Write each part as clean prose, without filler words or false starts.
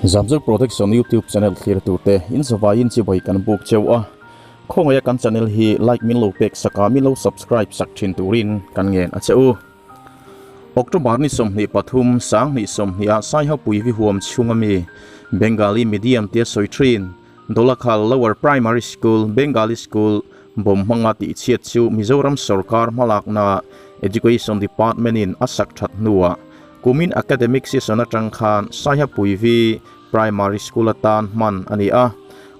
Zamzar Production YouTube channel thlir turte in zavaiin chibai kan buk cheu a, khawngaia kan channel hi like min lo pek sak a, min lo subscribe sak thin turin kan ngen a che u. October ni 23, 2020 ah Saihapui Vihuam chhunga mi Bengali medium tia sawi thin Dolakhal Lower Primary School, Bengali School, bawm hmanga tihchhiat chu Mizoram sorkar hmalakna Education Department in a sak that hnuah kumin academic session atang khan Saihapuivi Primary School atan hman a ni a.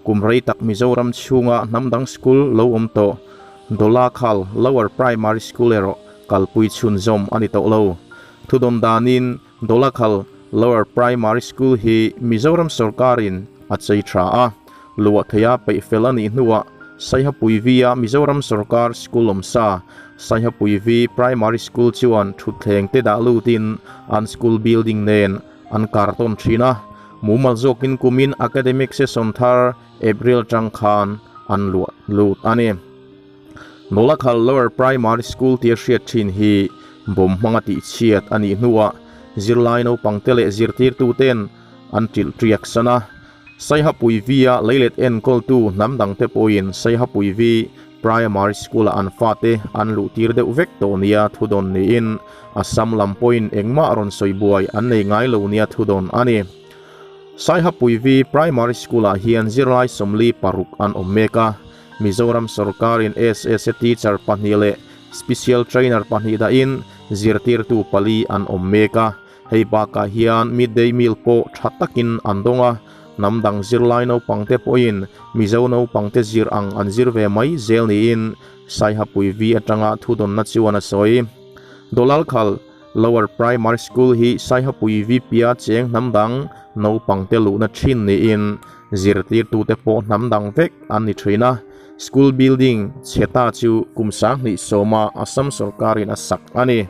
Kum rei tak Mizoram chhunga hnam dang school lo awm tawh Dolakhal Lower Primary School erawh kalpui chhunzawm a ni tawh lo. Thudawn danin Dolakhal Lower Primary School hi Mizoram sorkarin a chei tha a, luah theia peih fel a nih hnuah Saihapui V-a Mizoram sorkar school awmsa Saihapui V Primary School chuan thutthleng te dah lutin an school building nen an kar tawn thin a, mumal zawkin kumin academic session thar April tang khan an luah lut a ni. Dolakhal Lower Primary School tia hriat thin hi bawm hmanga tihchhiat a nih hnuah zirlai naupangte leh zirtirtuten an ṭilh ṭiak san a. Saihapui V-a leilet enkawltu hnam dangte pawhin Saihapui V Primary School-ah an fate an luhtir deuh vek tawh nia thudawn niin Assam lam pawhin engmah rawn sawi buai an nei ngai lo nia thudawn a ni. Saihapui V Primary School-ah hian zirlai 46 an awm mek a. Mizoram sorkarin SSA teacher pahnih leh special trainer pahnih dahin zirtirtu pali an awm mek a. Hei bakah hian midday meal pawh tha takin an dawng a, hnam dang zirlai naupangte pawhin Mizo naupangte zir ang an zir ve mai zel niin Saihapui V atanga thudawnna chuan a sawi. Dolalkhal Lower Primary School hi Saihapui VP-a cheng hnam dang naupangte luhna thin niin zirtirtute pawh hnam dang vek an ni thin a. School building chhe ta chu kum 2010-a Assam sorkarin a sak a ni.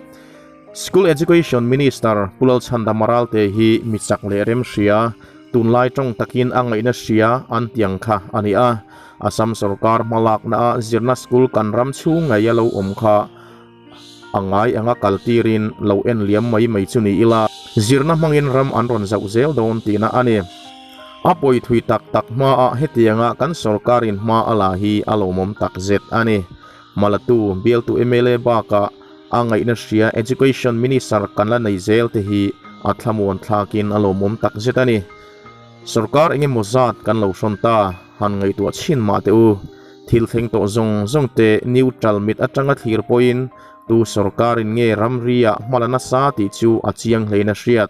School Education Minister Pu Lalchhanda Maralte hi mi chak leh rem hria, tunlai tawng takin a ngaihna hria an tiang kha a ni a. Assam sorkar hmalakna-a zirna school kan ram chhung ngei a lo awm kha A ngai anga kal tirin lo en liam mai mai chu ni ila, zirna hmangin ram an rawn zauh zel dawn tihna a ni. A pawi thui tak tak hmaah hetianga kan sorkarin hma a la hi a lawmawm tak zet a ni. Malatu, bialtu mla bakah a ngaihna hria Education Minister kan la nei zel te hi a thlamuan thlakin a lawmawm tak zet a ni. Sorkar engemaw zat kan lo hrawn ta, han ngaihtuah chhin mah teh u. Thil thleng tawh zawng zawng te neutral mit atanga thlir pawhin tu sorkarin nge ramri-ah hma la nasa tih chu a chiang hlein a hriat.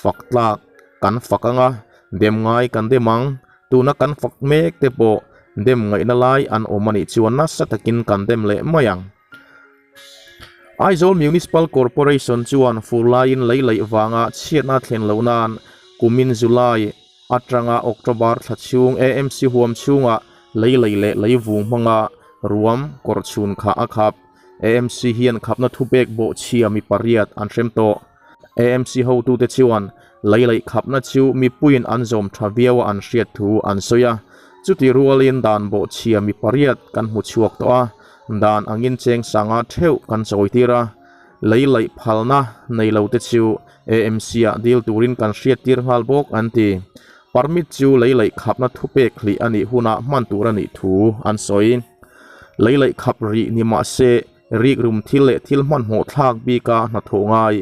Fak tlak kan fak anga, dem ngai kan dem ang, tuna kan fak mek te pawh dem ngaihna lai an awm a nih chuan nasa takin kan dem leh mai ang. Aizawl Municipal Corporation chuan fur laiin lei laih vanga chhiatna thlen loh nan kumin July atanga October thla chhung AMC huam chhungah lei laih leh lei vung hmanga ruam kawrh chhun kha a khap. AMC hian khapna thupek bawhchhia mi pariat an hrem tawh. AMC hotute chuan lei laih khapna chu mipuiin an zawm tha viau a an hriat thu an sawi a. Chuti rualin dan bawhchhia mi pariat kan hmu chhuak tawh a, dan angin cheng sanga theuh kan chawi tir a. Lei laih phalna nei lo te chu AMC-ah dil turin kan hriat tir nghal bawk an ti. Permit chu lei laih khapna thupek hlih a nih hunah hman tur a nih thu an sawi. Lei laih khap rih ni mah se Rikrum thil leh thil hmanhmawh thlak bika hnathawh ngai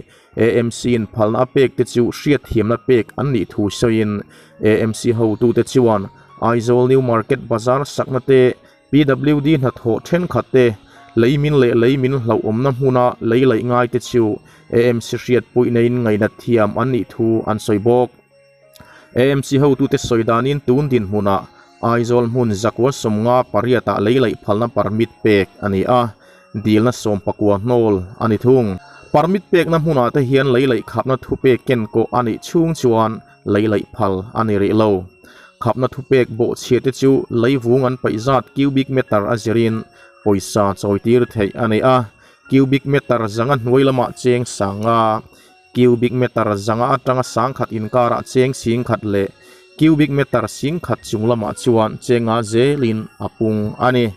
AMC-in phalna a pek te chu hriatthiamna pek an nih thu sawiin AMC hotute chuan Aizawl New Market Bazar sakna te, PWD hnathawh thenkhat te, leimin leh leimin hlauhawmna hmuna lei laih ngai te chu AMC hriatpuihnain ngainat thiam an nih thu an sawi bawk. AMC hotute sawi danin tun dinhmunah Aizawl hmun zakua 58 ah lei laih phalna permit pek a ni a, dilna 19 hnawl a ni thung. Permit pekna hmunah te hian lei laih khapna thupek ken kawh a nih chhung chuan lei laih phal a ni rih lo. Khapna thupek bawhchhia te chu lei vung an paih zat cubic meter a zirin pawisa chawitir theih a ni a, cubic meter zanga hnuai lamah cheng sanga Cubic meter zanga atanga sangkhat inkarah cheng singkhat leh cubic meter singkhat chung lamah chuan chenga zelin a pung a ni.